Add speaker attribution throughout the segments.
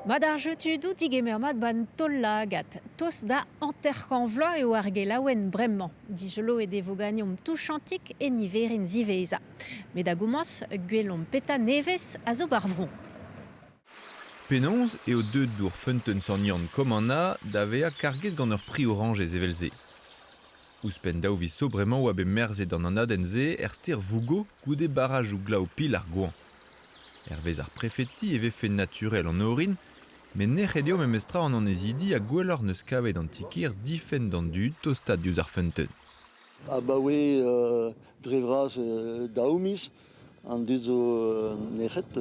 Speaker 1: Mat ar jeu tudoù digemer mat 'ba'n taol-lagad. Tost da 50 vloaz eo ar gelaouenn bremañ. Dijoloet e vo ganeomp touchantik e niverenn ziwezhañ. Met da gomañs, gwelomp petra nevez a zo 'bar vro.
Speaker 2: Penaos eo deuet dour feunteun Sant-Yann Kommanna da vezañ karget gant ur pri orañjez evel-se? Ouzhpenn daou viz zo bremañ oa bet merzet an anadenn-se er stêr Vougo goude barrajoù glav-pil ar goañv. Hervez ar prefeti e vefe naturel an orin, met nec'het eo memestra an annezidi ha gwelloc'h n'eus kavet an ti-kêr difenn d'an dud tostaat diouzh ar feunteun.
Speaker 3: Abaoe dre vras daou miz, an dud zo nec'het.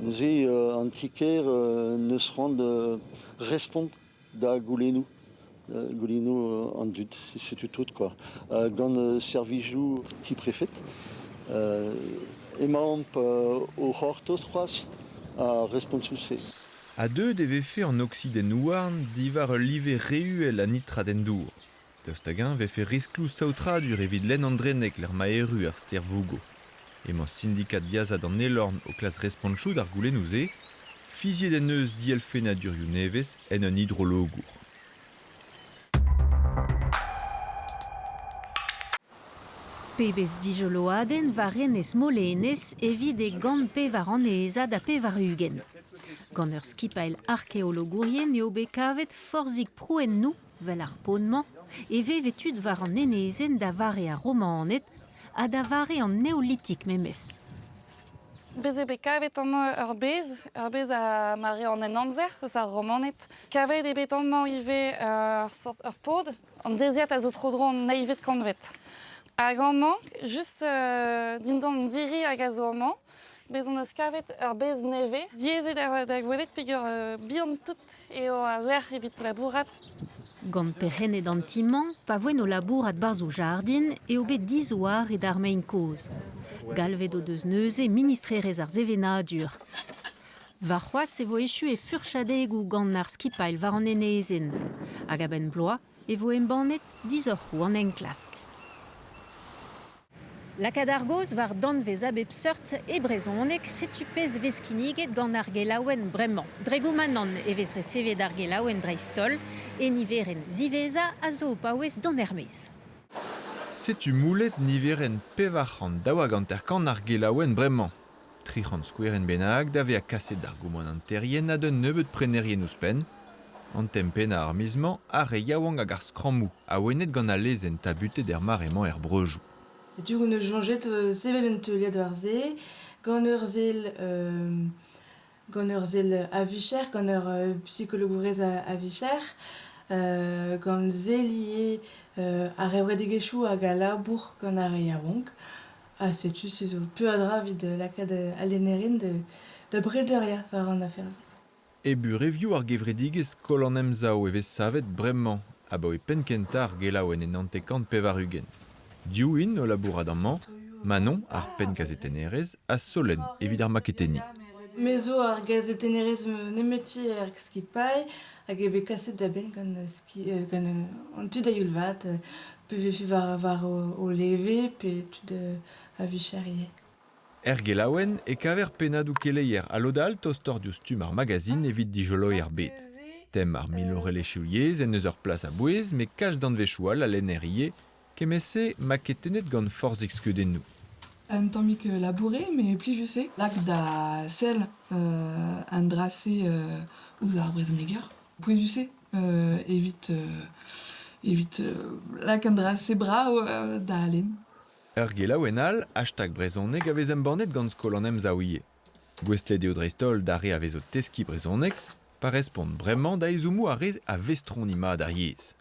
Speaker 3: Neuze an ti-kêr n'eus c'hoant respont da goulennoù, goulennoù an dud, setu tout quoi. Gant servijoù ti-prefed emaomp o c'hortoz c'hoazh ar respontoù-se.
Speaker 2: Ha deuet e vefe an oksidenn-houarn diwar ul live re uhel a nitrat en dour. Daoust hag-eñ 'vefe riskloù saotradur evit lenn an Drenneg lec'h ma erru ar stêr Vougo? Emañ sindikad diazad an Elorn o klask respontoù d'ar goulennoù-se. Fiziet en deus dielfennadurioù nevez en un hidrologour.
Speaker 1: Pebezh dijoloadenn war enez Molenez evit e gant pevar anezhañ da pevar-ugent. Gant ur skipailh arkeologourien eo bet kavet forzhik prouennoù 'vel ar paotr-mañ e veve tud war an enezenn da vare ar Romaned ha da vare an Neolitik memes.
Speaker 4: Bez' eo bet kavet amañ ur bez, ur bez a mare an Henamzer, eus ar Romaned. Kavet eo bet amañ ivez ur sort ur pod, an deziad a zo tro-dro an eilvet kantved. Hag amañ, just dindan an diri hag a zo amañ, bez' hon eus kavet ur bez nevez. Diaes eo da welet peger bihan-tout eo al lec'h evit labourat.
Speaker 1: Gant perc'henned an ti-mañ, pa voent o labourat 'barzh o jardin, eo bet dizouaret ar mein kozh. Galvet o deus neuze ministrerezh ar sevenadur. Warc'hoazh e vo echu e furchadegoù gant ar skipailh war an enezenn. Hag a-benn bloaz e vo embannet disoc'hoù an enklask. Lakaat ar gaoz war danvez a bep seurt e brezhoneg, setu pezh 'vez kinniget gant ar gelaouenn bremañ. Dre goumanant e vez resevet ar gelaouenn dreist-holl, e niverenn ziwezhañ a zo o paouez dont er-maez.
Speaker 2: Setu moullet niverenn 452 ar gelaouenn bremañ. 300 skouerenn bennak da vezañ kaset d'ar goumananterien ha d'un nebeud prenerien ouzhpenn. An tem pennañ ar miz-mañ, ar re yaouank hag ar skrammoù, awenet gant al lezenn tabutet er mare-mañ er breujoù.
Speaker 5: Setu hon eus soñjet sevel un teuliad war se, gant ur sell gant ur sell a-vicher, gant ur psikologourez a-vicher, gant sell ivez ar c'hevredigezhioù hag a labour gant ar re yaouank. Ha setu se zo peadra evit lakaat al lennerien da brederiañ war an afer-se.
Speaker 2: E burevioù ar gevredigezh Skol an Emsav e vez savet bremañ abaoe penn-kentañ ar gelaouenn e 99. Div int o labourat amañ, Manon, ar pennkazetennerez, ha Solen evit ar maketenniñ.
Speaker 5: Me zo ar gazetennerez nemeti er skipailh hag e vez kaset da benn gant ski gant an tud a-youl vat pe vefe war war o leve pe tud a vicher ivez.
Speaker 2: Er gelaouenn e kaver pennadoù keleier ha lod all tostoc'h diouzh stumm ar magazin evit dijoloiñ ar bed. Tem ar minorelezhioù yezh en deus ur plas a-bouez met kalz danvezioù all a lenner ivez, kement-se maketennet gant forzhik skeudennoù.
Speaker 5: Un tammig labouré, met plijus eo. Lak da sell an dra-se ouzh ar brezhoneger. Pouezus eo evit evit lak an dra-se brav da lenn.
Speaker 2: Ur gelaouenn all, hashtag brezhoneg, a vez embannet gant Skol an Emsav ivez. Gouestlet eo dreist-holl d'ar re a vez o teskiñ brezhoneg, pa respont bremañ da ezhommoù ar re a vestroni mat ar yezh.